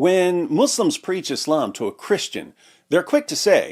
When Muslims preach Islam to a Christian, they're quick to say,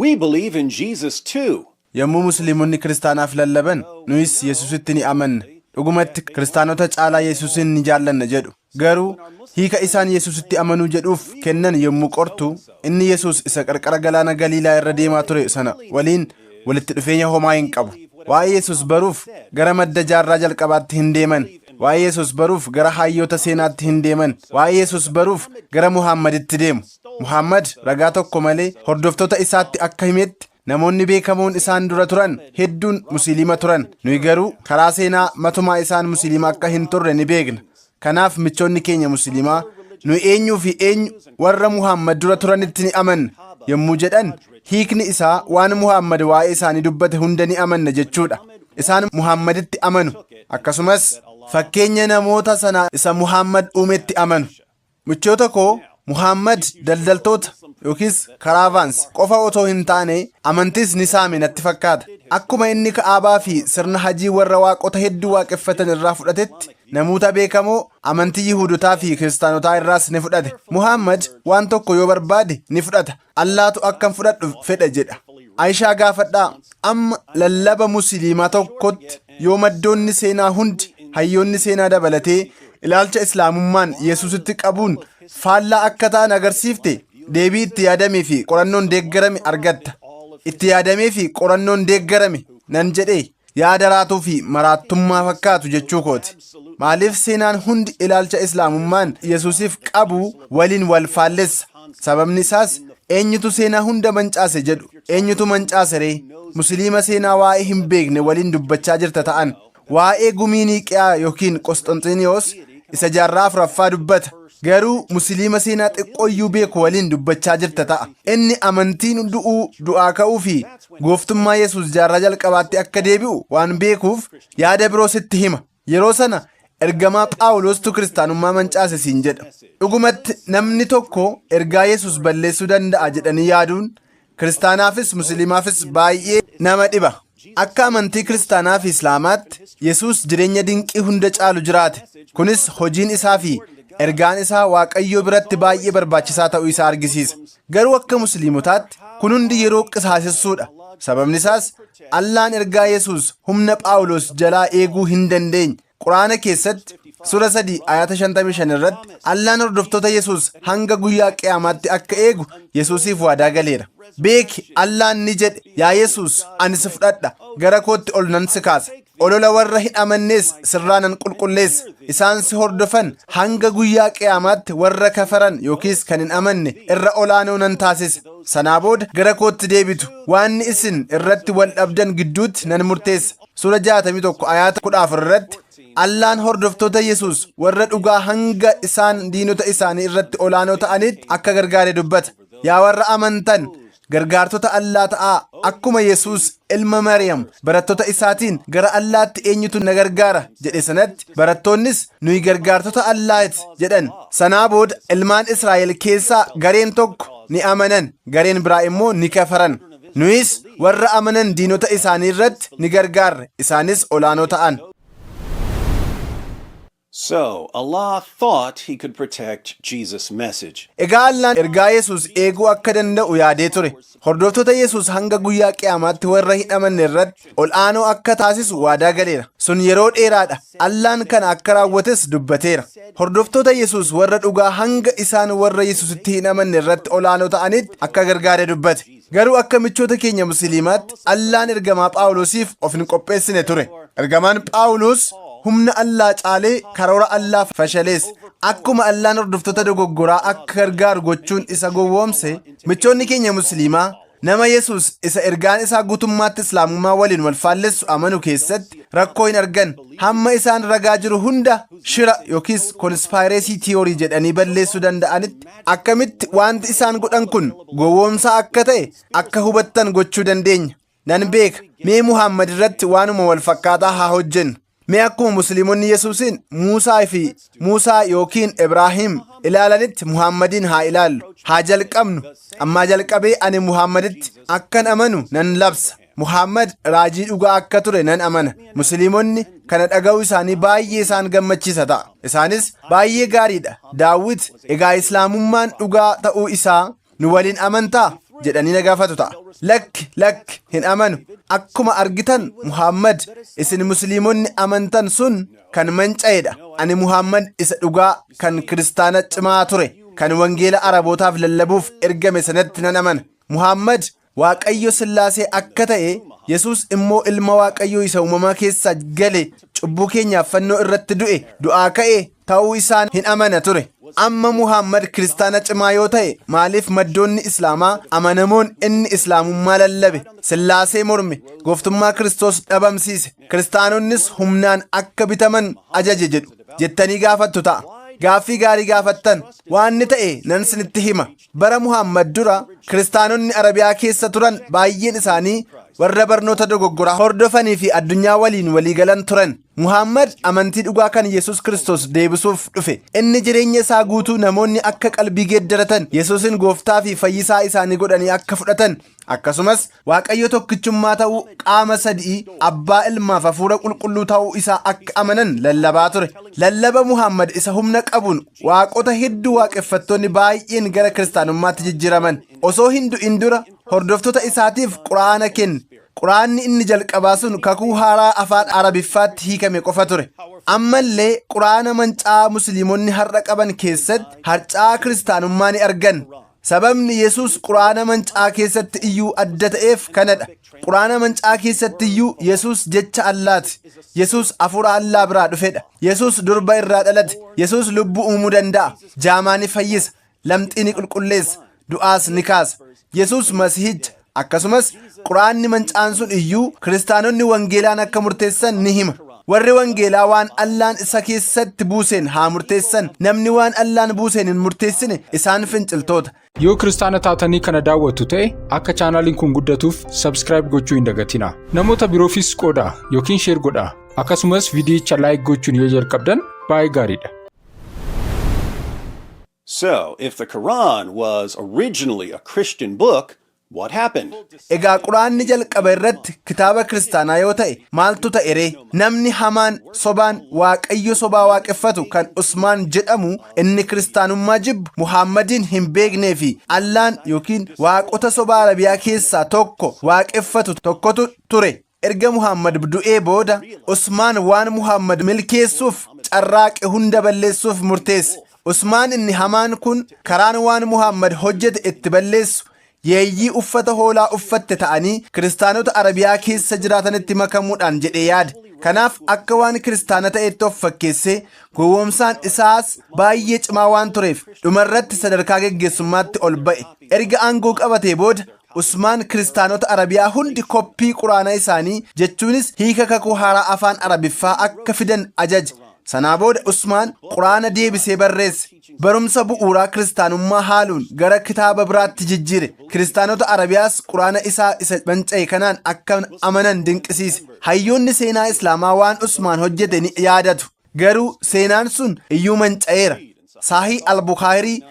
"We believe in Jesus too." Yommuu Musliimonni kiristaanaaf lallaban, "Nuyis Yesuusitti ni amanna. Dhugumatti kiristaanota caalaa Yesuusin ni jaallanna" jedhu. Garuu hiika isaan Yesuusitti amanuu jedhuuf kennan yommuu qortu, inni Yesuus isa qarqara galaana Galiilaa irra deemaa ture sana waliin walitti dhufeenya homaa hin qabu. Waa'ee Yesuus baruuf gara madda jaarraa jalqabaatti hin deeman. Waa'ee Yesuus baruuf gara hayyoota seenaatti hin deeman. Waa'ee Yesuus baruuf gara Muhammaditti deemu. Muhammad ragaa tokko malee hordoftoota isaatti akka himetti, namoonni beekamoon isaan dura turan hedduun Musliima turan. Nuyi garuu karaa seenaa matumaa isaan Musliima akka hin turre ni beekna. Kanaaf michoonni keenya Musliimaa, "Nuyi eenyuu fi eenyu warra Muhammad dura turanitti ni amanna" yommuu jedhan, hiikni isaa waan Muhammad waa'ee isaanii dubbate hunda ni amanna jechuudha. Isaan Muhammaditti amanu. Akkasumas fakkeenya namoota sana isa Muhammad uumetti amanu. Michoota koo, Muhammad daldaltoota yookiis caravans qofa otoo hin taane amantiis ni saame natti fakkaata. Akkuma inni Ka'aabaa fi sirna hajii warra waaqota hedduu waaqeffatan irraa fudhatetti, namoota beekamoo amantii Yihuudotaa fi Kiristaanotaa irraas ni fudhate. Muhammad waan tokko yoo barbaade ni fudhata. "Allaatu akkan fudhadhu fedha" jedha. Aayishaa gaafadhaa. Amma lallaba Musliimaa tokkotti yoo maddoonni seenaa hundi, hayyoonni seenaa dabalatee, ilaalcha Islaamummaan Yesuusitti qabuun faallaa akka ta'an agarsiifte, deebii itti yaadamee fi qorannoon deeggarame argatta. "Itti yaadamee fi qorannoon deeggarame" nan jedhee yaada raatuu fi maraattummaa fakkaatu jechuu kooti. Maaliif seenaan hundi ilaalcha Islaamummaan Yesuusiif qabu waliin wal faallessa? Sababni isaas eenyutu seenaa hunda mancaase jedhu. Eenyutu mancaase ree? Musliima seenaa waa'ee hin beekne waliin dubbachaa jirta ta'an. Waa'ee gumii Niiqiyaa yookiin Qosxanxiniyoos isa jaarraa afuraffaa dubbata. Garuu Musliima seenaa xiqqooyyuu beeku waliin dubbachaa jirta ta'a. Inni amantiin du'uu, du'aa ka'uu fi gooftummaa Yesuus jaarraa jalqabaatti akka deebi'u waan beekuuf yaada biroo sitti hima. Yeroo sana ergamaa Phaawulostu kiristaanummaa mancaase siin jedha. Dhugumatti namni tokko ergaa Yesuus balleessuu danda'a jedhanii yaaduun kiristaanaafis Musliimaafis baay'ee nama dhiba. Akka amantii kiristaanaa fi Islaamaatti Yesuus jireenya dinqii hunda caalu jiraate. Kunis hojiin isaa fi ergaan isaa Waaqayyoo biratti baay'ee barbaachisaa ta'uu isaa argisiisa. Garuu akka Musliimotaatti kun hundi yeroo qisaasessuudha. Sababni isaas Allaan ergaa Yesuus humna Phaawulos jalaa eeguu hin dandeenye. Quraana keessatti sura 3 ayata 55 irratti Allaan hordoftoota Yesuus hanga guyyaa qiyaamaatti akka eegu Yesuusiif waadaa galeera. Beeki, Allaan ni jedhe, "Yaa Yesuus, ani si fudhadha, gara kootti ol nan si kaasa. Olola warra hin amannees sirraa nan qulqulleessa. Isaan si hordofan hanga guyyaa qiyaamaatti warra kafaran yookiis kan hin amanne irra olaanoo nan taasisa. Sanaa booda gara kootti deebitu. Waan isin irratti wal dhabdan gidduutti nan murteessa." Suura 61 ayaata 14 irratti Allaan hordoftoota Yesuus warra dhugaa hanga isaan diinota isaanii irratti olaanoo ta'anitti akka gargaare dubbata. "Yaa warra amantan, gargaartota Allaa ta'aa. Akkuma Yesuus ilma Maryam barattoota isaatiin, 'Gara Allaatti eenyutu na gargaara?' jedhe sanatti, barattoonnis 'Nuyi gargaartota Allaati' jedhan. Sanaa booda ilmaan Israa'el keessaa gareen tokko ni amanan, gareen biraa immoo ni kafaran. Nuyis warra amanan diinota isaanii irratti ni gargaarre, isaanis olaanoo ta'an." So, Allah thought he could protect Jesus' message. Egaa Allaan ergaa Yesuus eeguu akka danda'u yaadee ture. Hordoftoota Yesuus hanga guyyaa qiyaamaatti warra hin amanne irratti ol aanoo akka taasisu waadaa galeera. Sun yeroo dheeraadha. Allaan kana akka raawwates dubbateera. Hordoftoota Yesuus warra dhugaa hanga isaan warra Yesuusitti hin amanne irratti olaanoo ta'anitti akka gargaare dubbate. Garuu akka michoota keenya Musliimaatti Allaan ergamaa Phaawulosiif of hin qopheessine ture. Ergamaan Phaawulos humna Allaa caalee karoora Allaa fashaleesse. Akkuma Allaan hordoftoota dogoggoraa akka gargaaru gochuun isa gowwoomse, michoonni keenya Musliimaa nama Yesuus isa ergaan isaa guutummaatti Islaamummaa waliin wal faallessu amanu keessatti rakkoo hin argan. Hamma isaan ragaa jiru hunda shira yookiis conspiracy theory jedhanii balleessuu danda'anitti, akkamitti wanti isaan godhan kun gowwoomsaa akka ta'e akka hubattan gochuu dandeenya. Nan beeka. Mee Muhammad irratti waanuma wal fakkaataa haa hojjennu. Mee akkuma Musliimonni Yesuusin Muusaa fi Muusaa yookiin Ibraahim ilaalanitti Muhammadiin haa ilaallu. Haa jalqabnu. Ammaa jalqabee ani Muhammaditti akkan amanu nan labsa. Muhammad raajii dhugaa akka ture nan amana. Musliimonni kana dhaga'uu isaanii baay'ee isaan gammachiisa ta'a. Isaanis, "Baay'ee gaariidha. Daawit, egaa Islaamummaan dhugaa ta'uu isaa nu waliin amantaa?" jedhanii na gaafatu ta'a. Lakki, lakki, hin amanu. Akkuma argitan Muhammad isin Musliimonni amantan sun kan manca'edha. Ani Muhammad isa dhugaa kan kiristaana cimaa ture, kan wangeela Arabootaaf lallabuuf ergame sanatti nan amana. Muhammad Waaqayyo Sillaasee akka ta'e, Yesuus immoo ilma Waaqayyoo isa uumamaa keessaa gale, cubbuu keenyaaf fannoo irratti du'e, du'aa ka'e ta'uu isaan hin amana ture. Amma Muhammad kiristaana cimaa yoo ta'e, maaliif maddoonni Islaamaa amanamoon inni Islaamummaa lallabe, Sillaasee morme, gooftummaa Kiristoos dhabamsiise, kiristaanonnis humnaan akka bitaman ajaje jedhu jettanii gaafattu ta'a. Gaaffii gaarii gaafattan. Waan inni ta'e nan sinitti hima. Bara Muhammad dura kiristaanonni Arabiyaa keessa turan baay'een isaanii warra barnoota dogoggoraa hordofanii fi addunyaa waliin waliigalan turan. Muhammad amantii dhugaa kan Yesuus Kiristoos deebisuuf dhufe. Inni jireenya isaa guutuu namoonni akka qalbii geeddaratan, Yesuusin gooftaa fi fayyisaa isaanii godhanii akka fudhatan, akkasumas Waaqayyo tokkichummaa ta'uu qaama sadii, Abbaa, Ilmaaf Hafuura Qulqulluu ta'uu isaa akka amanan lallabaa ture. Lallaba Muhammad isa humna qabuun waaqota hedduu waaqeffattoonni baay'een gara kiristaanummaatti jijjiiraman. Osoo hin du'in dura hordoftoota isaatiif Quraana kenne. Quraanni inni jalqabaa sun Kakuu Haaraa afaan Arabiffaatti hiikame qofa ture. Ammallee Quraana manca'aa Musliimonni har'a qaban keessatti harca'aa kiristaanummaa ni argan. Sababni Yesuus Quraana manca'aa keessatti iyyuu adda ta'eef kanadha. Quraana manca'aa keessatti iyyuu Yesuus jecha Allaati. Yesuus hafuura Allaa biraa dhufedha. Yesuus durba irraa dhalate. Yesuus lubbuu uumuu danda'a. Jaamaa ni fayyisa. Lamxii ni qulqulleessa. Du'aas ni kaasa. Yesuus Masihicha. Akkasumas Quraanni manca'aan sun iyyuu kiristaanonni wangeelaan akka murteessan ni hima. Warri wangeelaa waan Allaan isa keessatti buuseen haa murteessan. Namni waan Allaan buuseen hin murteessine isaan finciltoota. Yoo kiristaana taatanii kana daawwattu ta'e, akka chaanaaliin kun guddatuuf subscribe gochuu hin dagatinaa. Namoota biroofis qoodaa yookiin share godhaa. Akkasumas viidiyicha like gochuun yoo jalqabdan baay'ee gaariidha. So, if the Quran was originally a Christian book, what happened? Egaa Quraanni jalqaba irratti kitaaba kiristaanaa yoo ta'e, maaltu ta'e ree? Namni hamaan sobaan Waaqayyo sobaa waaqeffatu kan Usmaan jedhamu, inni kiristaanummaa jibbu, Muhammadiin hin beeknee fi Allaan yookiin waaqota sobaa Arabiyaa keessaa tokko waaqeffatu tokkotu ture. Erga Muhammad du'ee booda Usmaan waan Muhammad milkeessuuf carraaqe hunda balleessuuf murteesse. Usmaan inni hamaan kun karaan waan Muhammad hojjete itti balleessu yeeyyii uffata hoolaa uffatte ta'anii kiristaanota Arabiyaa keessa jiraatanitti makamuudhaan jedhee yaade. Kanaaf akka waan kiristaana ta'etti of fakkeessee, gowwoomsaan isaas baay'ee cimaa waan tureef, dhumarratti sadarkaa geggeessummaatti ol ba'e. Erga aangoo qabatee booda Usmaan kiristaanota Arabiyaa hundi koppii Quraana isaanii, jechuunis hiika Kakuu Haaraa afaan Arabiffaa akka fidan ajaje. Sanaa booda Usmaan Quraana deebisee barreesse. Barumsa bu'uuraa kiristaanummaa haaluun gara kitaaba biraatti jijjiire. Kiristaanota Arabiyaas Quraana isaa isa manca'e kanaan akka amanan dinqisiise. Hayyoonni seenaa Islaamaa waan Usmaan hojjete ni yaadatu. Garuu seenaan sun iyyuu manca'eera. Saahii Al-Bukaarii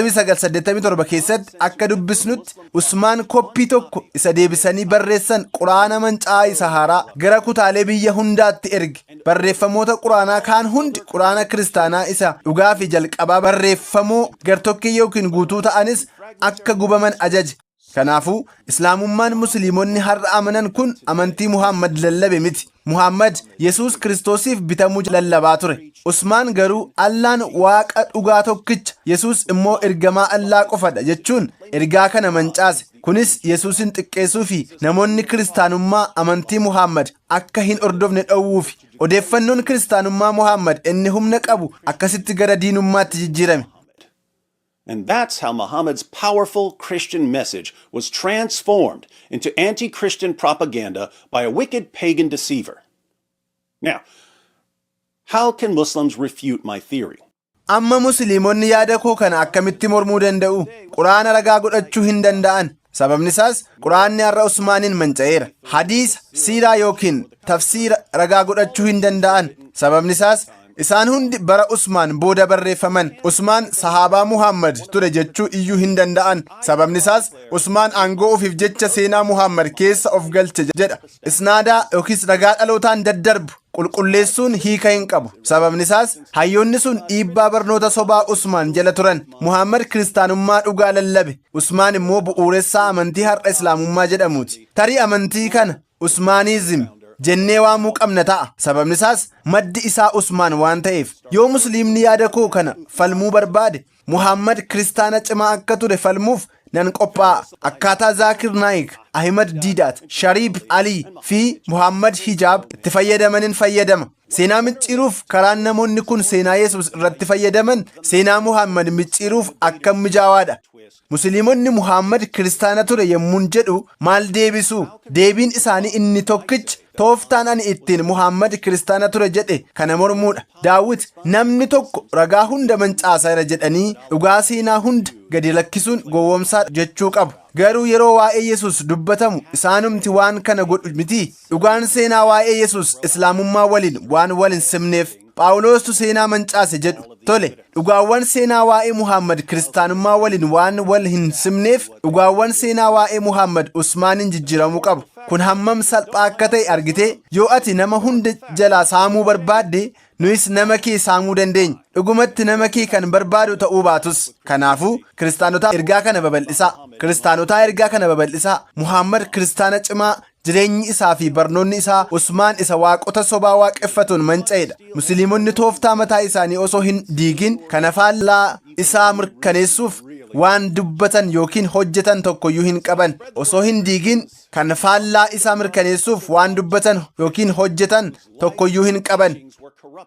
4987 keessatti akka dubbisnutti, Usmaan koppii tokko isa deebisanii barreessan Quraana manca'aa isa haaraa gara kutaalee biyya hundaatti erge. Barreeffamoota Quraanaa kaan hundi, Quraana kiristaanaa isa dhugaa fi jalqabaa barreeffamoo gartokkee yookiin guutuu ta'anis akka gubaman ajaje. Kanaafuu Islaamummaan Musliimonni har'a amanan kun amantii Muhammad lallabe miti. Muhammad Yesuus Kiristoosiif bitamuu lallabaa ture. Usmaan garuu Allaan Waaqa dhugaa tokkicha, Yesuus immoo ergamaa Allaa qofadha jechuun ergaa kana mancaase. Kunis Yesuusin xiqqeessuu fi namoonni kiristaanummaa amantii Muhammad akka hin hordofne dhowwuufi. Odeeffannoon kiristaanummaa Muhammad inni humna qabu akkasitti gara diinummaatti jijjiirame. And that's how Muhammad's powerful Christian message was transformed into anti Christian propaganda by a wicked pagan deceiver. Now, how can Muslims refute my theory? Amma Musliimonni yaada koo kana akkamitti mormuu danda'u? Quraana ragaa godhachuu hin danda'an. Sababni isaas Quraanni har'a Usmaaniin manca'eera. Hadiisa, siiraa yookiin tafsiira ragaa godhachuu hin danda'an. Sababni isaas Isaan hundi bara Usmaan booda barreeffaman. Usmaan sahaabaa Muhammad ture jechuu iyyuu hin danda'an. Sababni isaas Usmaan aangoo ofiif jecha seenaa Muhammad keessa of galche jedha. Isnaadaa yookiis ragaa dhalootaan daddarbu qulqulleessuun hiika hin qabu. Sababni isaas hayyoonni sun dhiibbaa barnoota sobaa Usmaan jala turan. Muhammad kiristaanummaa dhugaa lallabe. Usmaan immoo bu'uuressaa amantii har'a Islaamummaa jedhamuuti. Tarii amantii kana Usmaanizim jennee waamuu qabna ta'a. Sababni isaas maddi isaa Usmaan waan ta'eef. Yoo Musliimni yaada koo kana falmuu barbaade, Muhammad kiristaana cimaa akka ture falmuuf nan qophaa'a. Akkaataa Zaakir Naayik, Ahimad Diidaat, Shariib Alii fi Muhammad Hijaab itti fayyadamanin fayyadama. Seenaa micciiruuf karaan namoonni kun seenaa Yesuus irratti fayyadaman seenaa Muhammad micciiruuf akkam mijaawaadha. Musliimonni Muhammad kiristaana ture yommuun jedhu maal deebisu? Deebiin isaanii inni tokkichi tooftaan ani ittiin Muhammad kiristaana ture jedhe kana mormuudha. Daawit, namni tokko ragaa hunda mancaaseera jedhanii dhugaa seenaa hunda gadi lakkisuun gowwoomsaa jechuu qabu. Garuu yeroo waa'ee Yesuus dubbatamu isaanumti waan kana godhu miti. Dhugaan seenaa waa'ee Yesuus Islaamummaa waliin waan wal hin simneef Phaawulostu seenaa mancaase jedhu. Tole, dhugaawwan seenaa waa'ee Muhammad kiristaanummaa waliin waan wal hin simneef dhugaawwan seenaa waa'ee Muhammad Usmaaniin jijjiiramuu qabu. Kun hammam salphaa akka ta'e argitee? Yoo ati nama hunda jalaa saamuu barbaadde, nuyis nama kee saamuu dandeenya. Dhugumatti nama kee kan barbaadu ta'uu baatus. Kanaafuu kiristaanotaa ergaa kana babal'isaa. Kiristaanotaa ergaa kana babal'isaa. Muhammad kiristaana cimaa jireenyi isaa fi barnoonni isaa Usmaan isa waaqota sobaa waaqeffatuun manca'edha. Musliimonni tooftaa mataa isaanii osoo hin diigin kana faallaa isaa mirkaneessuuf waan dubbatan yookiin hojjetan tokkoyyuu hin qaban. Osoo hin diigin kan faallaa isaa mirkaneessuuf waan dubbatan yookiin hojjetan tokkoyyuu hin qaban.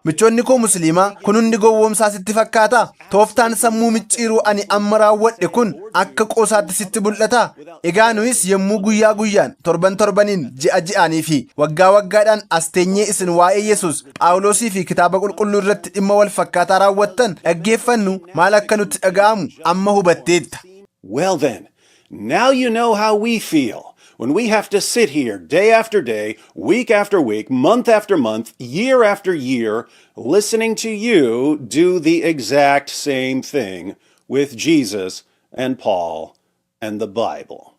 Michoonni koo Musliimaa, kun hundi gowwoomsaa sitti fakkaataa? Tooftaan sammuu micciiruu ani amma raawwadhe kun akka qoosaatti sitti mul'ataa? Egaa nuyis yommuu guyyaa guyyaan, torban torbaniin, ji'a ji'aanii fi waggaa waggaadhaan as teenyee isin waa'ee Yesuus, Phaawulosii fi Kitaaba Qulqulluu irratti dhimma wal fakkaataa raawwattan dhaggeeffannu maal akka nutti dhaga'amu amma hubatteetta. Well then, now you know how we feel when we have to sit here day after day, week after week, month after month, year after year, listening to you do the exact same thing with Jesus and Paul and the Bible.